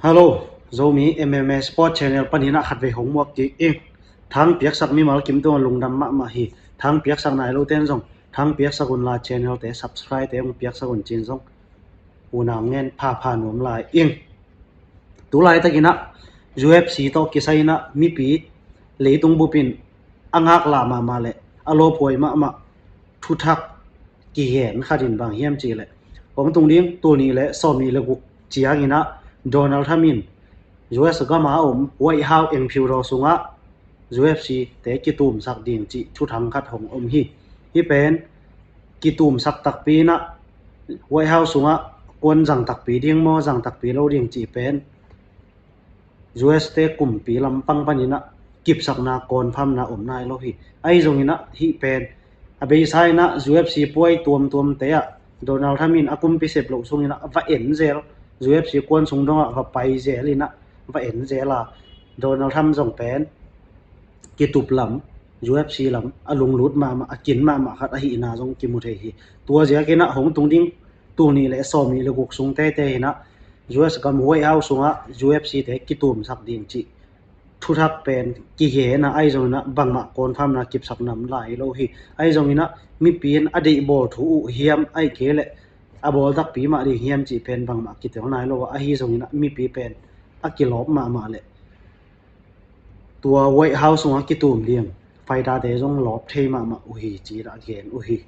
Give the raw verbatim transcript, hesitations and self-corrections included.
Hello, Zomi M M A Sport Channel panin ah khatvei hong muak kik ing. Thang piaksak mimal kim tungah lungdam mahmah hi. Thang piaksak nai lo ten zong thang piaksak unla channel te subscribe te hong piaksak un cin zong unau ngen phapha nuam lai ing. Tulaitak in ah U F C tawh kisai in ah mipi leitung bup in a ngaklah mahmah le a lawphuai mahmah thuthak kigen khat in bang hiam cih leh, kong tung ding tul nih le sawmnih le guk ciangin ah Donald Trump in U S gam a om White House engphiudaw sungah U F C te kitumsak ding cih thuthang khat hong om hi. Hih pen kitumsak takpi in ah White House sungah kuan zang takpi ding maw, zang takpi lo ding cih pen U S te kumpi lampang panin ah kipsakna confirmna om nai lo hi. Ahi zongin ah hih pen a beisa in ah U F C puai tuamtuamte ah Donald Trump in a kumpi sep loh sungin ah va en zel, U F C kuan sung dongah va pai zel in ah va en zel a, Donald Trump zong pen kitup lam, U F C lam a lunglut mahmah, a kin mahmah khat ahihna zong kimu thei hi. Tua ziakin ah hong tung ding tul nih le sawmnih le guk sung teitei in ah U S gam White House sungah U F C te kitumsak ding cih thuthak pen kigen a, ahi zongin ah bangmah confirmna kipsak nam lai lo hi. Ahi zongin ah mipi in a deih bawl thu uh hiam, ahih kei leh a bawl takpi mah ding hiam cih pen bangmah kitel nai lo a, ahi zongin ah mipi pen a kilawp mahmah leh tua White House sungah kitum ding fighter te zong lawp thei mahmah uh hi ci-in ah gen uh hi.